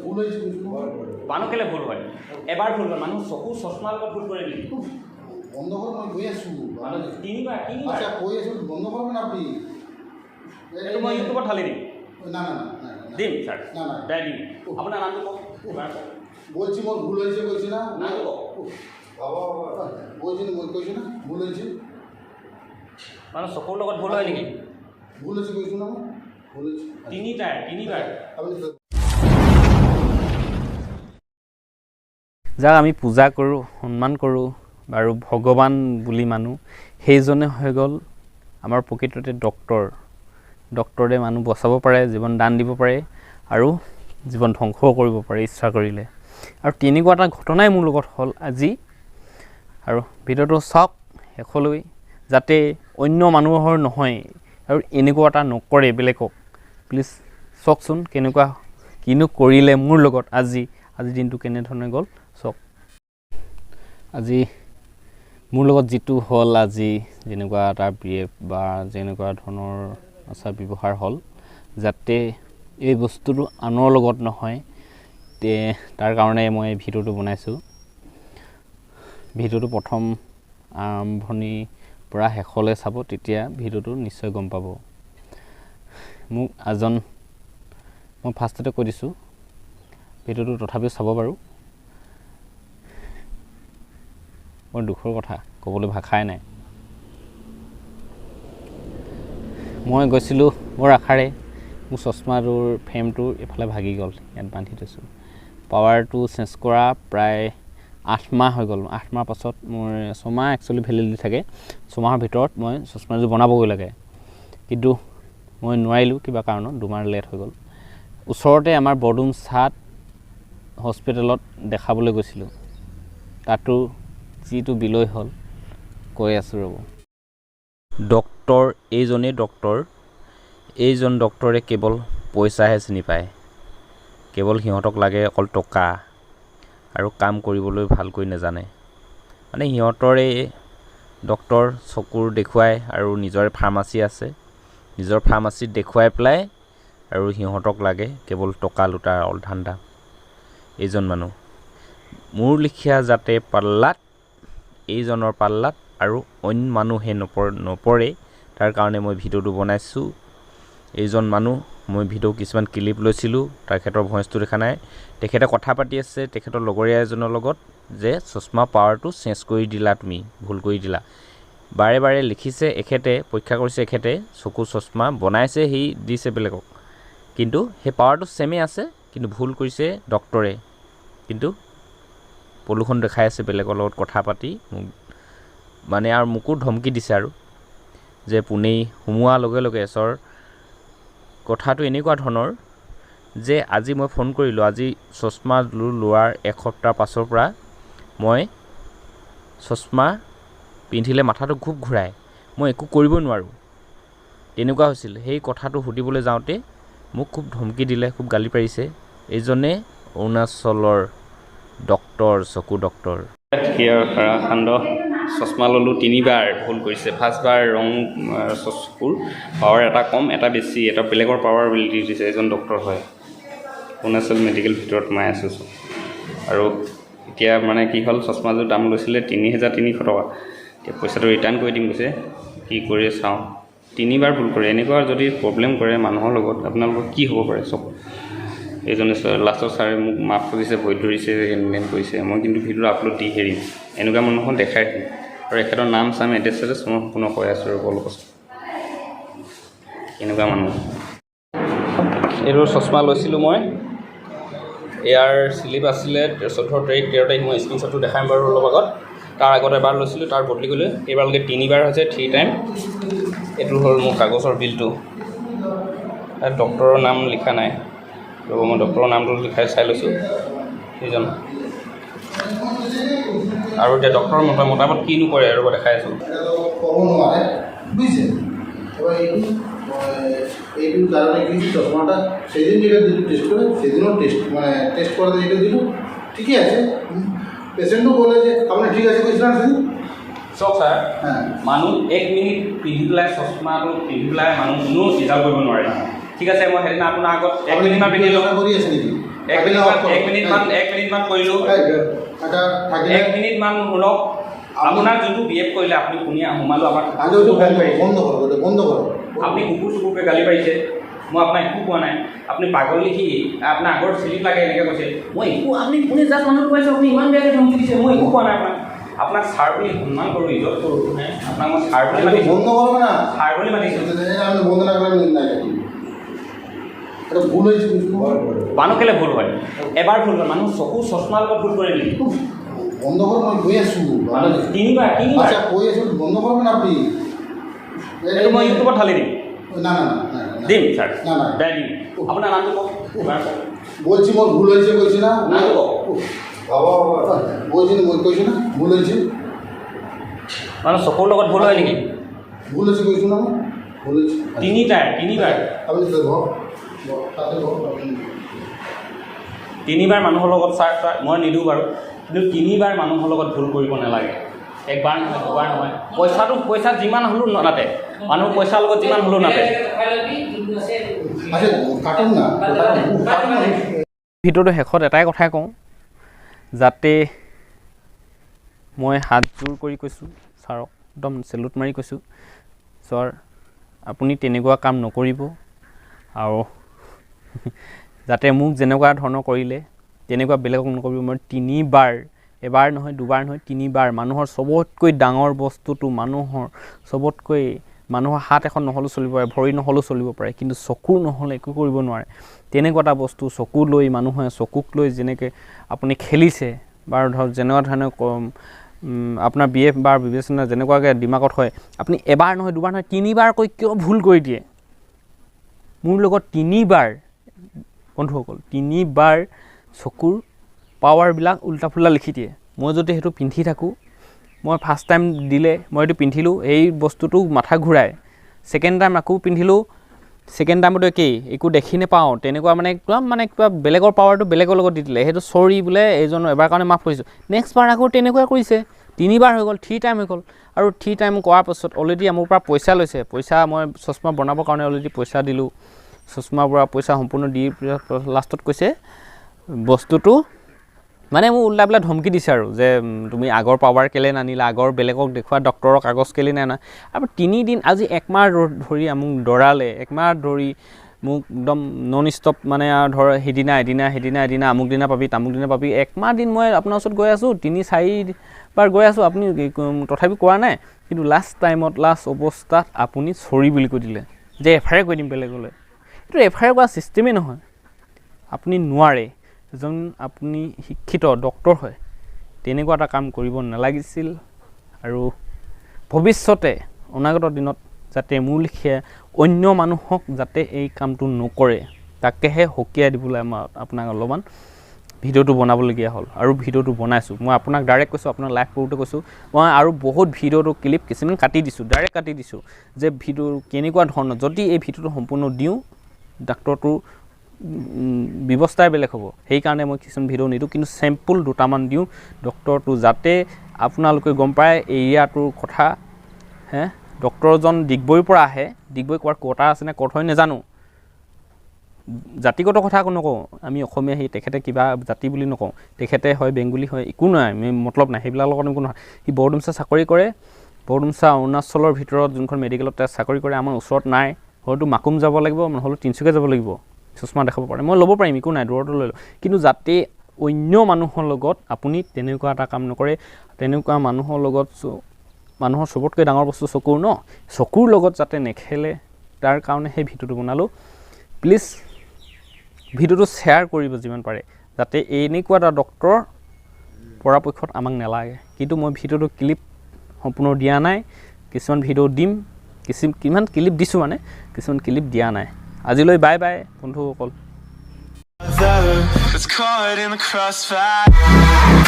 ভুল হৈছে কৈছোঁ নহয়। মানুহ কেলৈ ভুল হয়? এবাৰ ভুল হয়, মানুহ চকু চশমাৰ লগত ভুল কৰে নেকি? বন্ধ কৰক, মই গৈ আছোঁ। মানুহ তিনিবাৰ তিনিবাৰ। আচ্ছা, কৈ আছোঁ, বন্ধ কৰক না আপুনি। এইটো মই ইউটিউবত ঢালি দিম। না না না না না। দিম ছাৰ। না না। দে দিম। আপোনাৰ নামটো কওক এবাৰ, কওক। বলছি, মোর ভুল হয়েছে কইছি না। নামটো কওক। বলছি না, কইছি না ভুল হয়েছে। মানুহ চকুৰ লগত ভুল হয় নেকি? ভুল হয়েছে কইছি না মই, ভুল হয়েছে। তিনিটাই তিনিবাৰ। আপুনি যাক আমি পূজা কৰোঁ, সন্মান কৰোঁ আৰু ভগৱান বুলি মানো, সেইজনে হৈ গ'ল আমাৰ প্ৰকৃততে ডক্তৰ। ডক্তৰে মানুহ বচাব পাৰে, জীৱন দান দিব পাৰে আৰু জীৱন ধ্বংসও কৰিব পাৰে ইচ্ছা কৰিলে। আৰু তেনেকুৱা এটা ঘটনাই মোৰ লগত হ'ল আজি। আৰু ভিডিঅ'টো চাওক শেষলৈ, যাতে অন্য মানুহৰ নহয় আৰু এনেকুৱা এটা নকৰে বেলেগক। প্লিজ চাওকচোন কেনেকুৱা কিনো কৰিলে মোৰ লগত আজি, আজিৰ দিনটো কেনেধৰণে গ'ল চাওক। আজি মোৰ লগত যিটো হ'ল, আজি যেনেকুৱা এটা বিহেভ বা যেনেকুৱা ধৰণৰ আচাৰ ব্যৱহাৰ হ'ল, যাতে এই বস্তুটো আনৰ লগত নহয়, তাৰ কাৰণে মই ভিডিঅ'টো বনাইছোঁ। ভিডিঅ'টো প্ৰথম আৰম্ভণিৰ পৰা শেষলৈ চাব, তেতিয়া ভিডিঅ'টো নিশ্চয় গম পাব। মোক এজন, মই ফাৰ্ষ্টতে কৈ দিছোঁ, ভিডিঅ'টো তথাপিও চাব বাৰু। বৰ দুখৰ কথা, ক'বলৈ ভাষাই নাই। মই গৈছিলোঁ বৰ আশাৰে, মোৰ চশমাটোৰ ফ্ৰেমটো এইফালে ভাগি গ'ল, ইয়াত বান্ধি থৈছোঁ। পাৱাৰটো চেঞ্জ কৰা প্ৰায় 8 মাহ হৈ গ'ল। 8 মাহ পাছত মোৰ ছমাহ একচুৱেলি ভেলিডিটি থাকে, ছমাহৰ ভিতৰত মই চশমাযোৰ বনাবগৈ লাগে, কিন্তু মই নোৱাৰিলোঁ কিবা কাৰণত, 2 মাহ লেট হৈ গ'ল। ওচৰতে আমাৰ বৰডুমচাত হস্পিটেলত দেখাবলৈ গৈছিলোঁ, তাতো যিটো বিলৈ হ'ল কৈ আছোঁ ৰ'ব। ডক্তৰ এইজনেই ডক্তৰ, এইজন ডক্তৰে কেৱল পইচাহে চিনি পায়, কেৱল সিহঁতক লাগে অকল টকা আৰু কাম কৰিবলৈ ভালকৈ নাজানে। মানে সিহঁতৰে ডক্তৰ চকুৰ দেখুৱাই আৰু নিজৰে ফাৰ্মাচী আছে, নিজৰ ফাৰ্মাচীত দেখুৱাই পেলাই আৰু সিহঁতক লাগে কেৱল টকা লুটাৰ অল ধান্দা। এইজন মানুহ মোৰ লিখীয়া যাতে পাল্লাত, এইজনৰ পাল্লাত আৰু অইন মানুহে নপৰে, তাৰ কাৰণে মই ভিডিঅ'টো বনাইছোঁ। এইজন মানুহ, মই ভিডিঅ' কিছুমান ক্লিপ লৈছিলোঁ, তেখেতৰ ভইচটো দেখা নাই। তেখেতে কথা পাতি আছে তেখেতৰ লগৰীয়া এজনৰ লগত যে চশমা পাৱাৰটো চেঞ্জ কৰি দিলা তুমি, ভুল কৰি দিলা। বাৰে বাৰে লিখিছে এখেতে, পৰীক্ষা কৰিছে এখেতে, চকু চশমা বনাইছে সি, দিছে বেলেগক, কিন্তু সেই পাৱাৰটো ছেমেই আছে, কিন্তু ভুল কৰিছে ডক্তৰে। কিন্তু প্ৰলোভন দেখাই আছে বেলেগৰ লগত কথা পাতি মোক, মানে আৰু মোকো ধমকি দিছে আৰু যে পোনেই সোমোৱাৰ লগে লগে ছাৰ কথাটো এনেকুৱা ধৰণৰ যে আজি মই ফোন কৰিলোঁ, আজি চশমা লোৱাৰ এসপ্তাহ পাছৰ পৰা মই চশমা পিন্ধিলে মাথাটো খুব ঘূৰায়, মই একো কৰিব নোৱাৰোঁ, তেনেকুৱা হৈছিল। সেই কথাটো সুধিবলৈ যাওঁতে মোক খুব ধমকি দিলে, খুব গালি পাৰিছে। এইজনে অৰুণাচলৰ ডক্তৰ, চকু ডক্তৰ। কাণ্ড, চশমা ল'লোঁ তিনিবাৰ ভুল কৰিছে। ফাৰ্ষ্টবাৰ ৰং চকুৰ পাৱাৰ এটা কম, এটা বেছি, এটা বেলেগৰ পাৱাৰ বুলি দি দিছে। এজন ডক্তৰ হয়, অৰুণাচল মেডিকেল ভিতৰত সোমাই আছোঁ। আৰু এতিয়া মানে কি হ'ল, চশমাযোৰ দাম লৈছিলে 3300 টকা, এতিয়া পইচাটো ৰিটাৰ্ণ কৰি দিম কৈছে, কি কৰি চাওঁ। তিনিবাৰ ভুল কৰে, এনেকুৱা যদি প্ৰব্লেম কৰে মানুহৰ লগত, আপোনালোকৰ কি হ'ব পাৰে চব। এইজনে লাষ্টত ছাৰে মোক মাফ খুজিছে, ভৰিত ধৰিছে, হেন কৰিছে। মই কিন্তু ভিডিঅ'টো আপলোড দি হেৰিম, এনেকুৱা মানুহক দেখাই আহিম। আৰু এখেতৰ নাম চাম, এড্ৰেছ চেড্ৰেছ মই সম্পূৰ্ণ কৈ আছোঁ ৰ'ব অলপ পাছত। এনেকুৱা মানুহ। এইটো চশমা লৈছিলোঁ মই, ইয়াৰ শ্লিপ আছিলে 14 তাৰিখ, 13 তাৰিখ, মই স্ক্ৰীনশ্বটটো দেখাম বাৰু অলপ আগত। তাৰ আগত এবাৰ লৈছিলোঁ, তাৰ বদলি কৰিলোঁ, এইবাৰলৈকে তিনিবাৰ হৈছে, 3 টাইম। এইটো হ'ল মোৰ কাগজৰ বিলটো, তাত ডক্তৰৰ নাম লিখা নাই, ৰ'ব মই ডক্তৰৰ নামটো লিখাই চাই লৈছোঁ, সেইজন। আৰু এতিয়া ডক্তৰৰ মতামত কিনো কৰে ৰ'ব দেখাই আছোঁ। ক'ব নোৱাৰে, বুজিছে। এবাৰ এইটো এইটোৰ কাৰণে কি চশমাটা সেদিন যেটা দিলোঁ টেস্ট করে, সেদিনও টেস্ট মানে টেস্ট করাতে যেটা দিল ঠিকই আছে। পেশেন্টও বলে যে আপনি ঠিক আছে কইছিলেন সেদিন। চাওক ছাৰ, হ্যাঁ, মানুহ 1 মিনিট পিন্ধি পেলাই, চশমাটো পিন্ধি পেলাই মানুহ কোনো ৰিজাল্ট কৰিব নোৱাৰে। ঠিক আছে, মই সেইদিনা আপোনাৰ আগত 1 মিনিটমান পিন্ধিলোঁ। কৰি আছে নেকি? এক থাকিলে মিনিটমান অফ কৰক। এক মিনিটমান কৰিলোঁ। এই, এটা থাকিলে এক মিনিটমান শুনক। আপোনাৰ যোনটো বিহেভ কৰিলে, আপুনি কোনে সোমালোঁ আমাক। আগে ওটা বন্ধ কৰো, বন্ধ কৰো, ওটা বন্ধ কৰো। আপুনি কুকুৰ চুকুৰকৈ গালি পাৰিছে, মই আপোনাক একো কোৱা নাই। আপুনি পাগল নেকি, আপোনাৰ আগৰ চিলিপ লাগে, এনেকৈ কৈছে। মই একো, আপুনি কোনে জাষ্ট মানুহটো পাইছোঁ, আপুনি ইমান বেয়াকৈ ধমকি দিছে। মই একো কোৱা নাই আপোনাক। আপোনাক ছাৰ বুলি সন্মান কৰোঁ, ইজ্জত কৰোঁ হে। আপোনাক মই ছাৰ বুলি এটা মাতিছোঁ। বন্ধ কৰো না। ছাৰ বুলি মাতিছোঁ। আমি বন্ধ না করলে আমি নাই থাকি। এটা ভুল হয়েছে কিছু। মানুহ কেলৈ ভুল হয়? এবাৰ ভুল হয় মানুহ চকু চশমাৰ লগত ভুল কৰে নেকি? বন্ধ কৰো, মই গৈ আছো। মানুহ তিনিবাৰ, তিনিবাৰ। আচ্ছা, কৈ আছো, বন্ধ করবেন আপনি। এইটো মই ইউটিউবত ঢালি দিম। না না না না না। দিম ছাৰ। না না। দে দিম। আপোনাৰ নামটো কওক, এবাৰ কওক। বলছি মোর ভুল হয়েছে, কইছি না? নামটো কওক। বাবা, বলছি না, মই কইছি না ভুল হয়েছে? মানুহ চকুৰ লগত ভুল হয় নেকি? ভুল হয়েছে কইছি না মই? ভুল হয়েছে। তিনিটাই তিনিবাৰ। আপনি তাতে বহক, বহক, তাতে বহক আপনি। তিনিবাৰ মানুহৰ লগত, ছাৰ, ছাৰ, মই নিদিওঁ বাৰু, কিন্তু তিনিবাৰ মানুহৰ লগত ভুল কৰিব নালাগে। একবাৰ নহয়, দুবাৰ নহয়। পইচাটো, পইচা যিমান হ'লেও নাতে, মানুহ পইচাৰ লগত যিমান হ'লেও নাতে। আচ্ছা, কাটুন না, কাটুন, কাটুন না। ভিডিঅ'টো শেষত এটাই কথাই কওঁ, যাতে মই হাত জোৰ কৰি কৈছোঁ ছাৰক, একদম চেলুট মাৰি কৈছোঁ, ছাৰ, আপুনি তেনেকুৱা কাম নকৰিব আৰু যাতে মোক যেনেকুৱা ধৰণৰ কৰিলে তেনেকুৱা বেলেগক নকৰিব। মই তিনিবাৰ, এবাৰ নহয়, দুবাৰ নহয়, তিনিবাৰ। মানুহৰ চবতকৈ ডাঙৰ বস্তুটো, মানুহৰ চবতকৈ, মানুহৰ হাত এখন নহ'লেও চলিব পাৰে, ভৰি নহ'লেও চলিব পাৰে, কিন্তু চকু নহ'লে একো কৰিব নোৱাৰে। তেনেকুৱা এটা বস্তু চকু লৈ, মানুহে চকুক লৈ যেনেকৈ আপুনি খেলিছে বা ধৰক যেনেকুৱা ধৰণে আপোনাৰ বিহেভ বা বিবেচনা যেনেকুৱাকৈ দিমাগত হয়, আপুনি এবাৰ নহয়, দুবাৰ নহয়, তিনিবাৰকৈ কিয় ভুল কৰি দিয়ে? মোৰ লগত তিনিবাৰ, বন্ধুসকল, তিনিবাৰ চকুৰ পাৱাৰবিলাক উল্টা ফুল্টা লিখি দিয়ে। মই যদি সেইটো পিন্ধি থাকোঁ, মই ফাৰ্ষ্ট টাইম দিলে, মই এইটো পিন্ধিলোঁ, এই বস্তুটো মাথা ঘূৰাই। ছেকেণ্ড টাইম আকৌ পিন্ধিলোঁ, ছেকেণ্ড টাইমতো একেই, একো দেখি নাপাওঁ। তেনেকুৱা মানে একদম মানে কিবা বেলেগৰ পাৱাৰটো বেলেগৰ লগত দি দিলে। সেইটো চৰি বোলে, এইজন এবাৰ কাৰণে মাফ কৰিছোঁ। নেক্সট বাৰ আকৌ তেনেকুৱাই কৰিছে। তিনিবাৰ হৈ গ'ল, থ্ৰী টাইম হৈ গ'ল। আৰু থ্ৰী টাইম কৰাৰ পাছত অলৰেডি মোৰ পৰা পইচা লৈছে। পইচা মই চশমা বনাবৰ কাৰণে অলৰেডি পইচা দিলোঁ। চশমাৰ পৰা পইচা সম্পূৰ্ণ দি লাষ্টত কৈছে বস্তুটো মানে মোক উল্টা পেলাই ধমকি দিছে আৰু যে তুমি আগৰ পাৱাৰ কেলৈ নানিলা, আগৰ বেলেগক দেখুওৱা ডক্টৰৰ কাগজ কেলৈ নানা? আৰু তিনিদিন, আজি একমাহ ধৰি মোক দৌৰালে। একমাহ ধৰি মোক একদম নন ষ্টপ, মানে আৰু ধৰ সিদিনা এদিনা, সিদিনা এদিনা, আমুক দিনা পাবি, তামুক দিনা পাবি। একমাহ দিন মই আপোনাৰ ওচৰত গৈ আছোঁ, তিনি চাৰিবাৰ গৈ আছোঁ, আপুনি তথাপি কৰা নাই। কিন্তু লাষ্ট টাইমত, লাষ্ট অৱস্থাত আপুনি চৰি বুলি কৈ দিলে যে এফ I R কৰি দিম বেলেগলৈ। এইটো এফ I R কৰা ছিষ্টেমেই নহয়। আপুনি নোৱাৰে। এজন আপুনি শিক্ষিত ডক্তৰ হয়, তেনেকুৱা এটা কাম কৰিব নালাগিছিল। আৰু ভৱিষ্যতে অনাগত দিনত যাতে মোৰ লেখীয়া অন্য মানুহক যাতে এই কামটো নকৰে, তাকেহে সকীয়াই দিবলৈ আমাৰ আপোনাক অলপমান ভিডিঅ'টো বনাবলগীয়া হ'ল আৰু ভিডিঅ'টো বনাইছোঁ। মই আপোনাক ডাইৰেক্ট কৈছোঁ, আপোনাক লাইভ কৰোঁতে কৈছোঁ। মই আৰু বহুত ভিডিঅ'টো ক্লিপ কিছুমান কাটি দিছোঁ, ডাইৰেক্ট কাটি দিছোঁ যে ভিডিঅ' কেনেকুৱা ধৰণৰ। যদি এই ভিডিঅ'টো সম্পূৰ্ণ দিওঁ, ডাক্তৰটোৰ ব্যৱস্থাই বেলেগ হ'ব। সেইকাৰণে মই কিছুমান ভিডিঅ' নিদিওঁ, কিন্তু চেম্পুল দুটামান দিওঁ ডক্টৰটো, যাতে আপোনালোকে গম পায় এৰিয়াটোৰ কথা। হে, ডক্টৰজন ডিগবৈৰ পৰা আহে। ডিগবৈ ক'ৰবাত কোৱাৰ্টাৰ আছে নে ক'ত হয় নাজানো। জাতিগত কথা একো নকওঁ, আমি অসমীয়া, সেই তেখেতে কিবা জাতি বুলি নকওঁ। তেখেতে হয় বেংগলী হয়, একো নাই, আমি মতলব নাই, সেইবিলাকৰ লগত একো নহয়। সি বৰডুমচা চাকৰি কৰে। বৰডুমচা অৰুণাচলৰ ভিতৰত যোনখন মেডিকেলত তেওঁ চাকৰি কৰে, আমাৰ ওচৰত নাই। হয়তো মাকুম যাব লাগিব, নহ'লে তিনিচুকীয়া যাব লাগিব। চশমা দেখাব পাৰে, মই ল'ব পাৰিম, একো নাই, দূৰতো লৈ লওঁ। কিন্তু যাতে অন্য মানুহৰ লগত আপুনি তেনেকুৱা এটা কাম নকৰে। তেনেকুৱা মানুহৰ লগত, মানুহৰ চবতকৈ ডাঙৰ বস্তু চকুৰ ন, চকুৰ লগত যাতে নেখেলে, তাৰ কাৰণে সেই ভিডিঅ'টো বনালোঁ। প্লিজ ভিডিঅ'টো শ্বেয়াৰ কৰিব যিমান পাৰে, যাতে এনেকুৱা এটা ডক্তৰ পৰাপক্ষত আমাক নালাগে। কিন্তু মই ভিডিঅ'টো ক্লিপ সম্পূৰ্ণ দিয়া নাই। কিছুমান ভিডিঅ' দিম, কিমান ক্লিপ দিছোঁ, মানে কিছুমান ক্লিপ দিয়া নাই। আজিলৈ বাই বাই বন্ধুসকল। It's caught in the crossfire.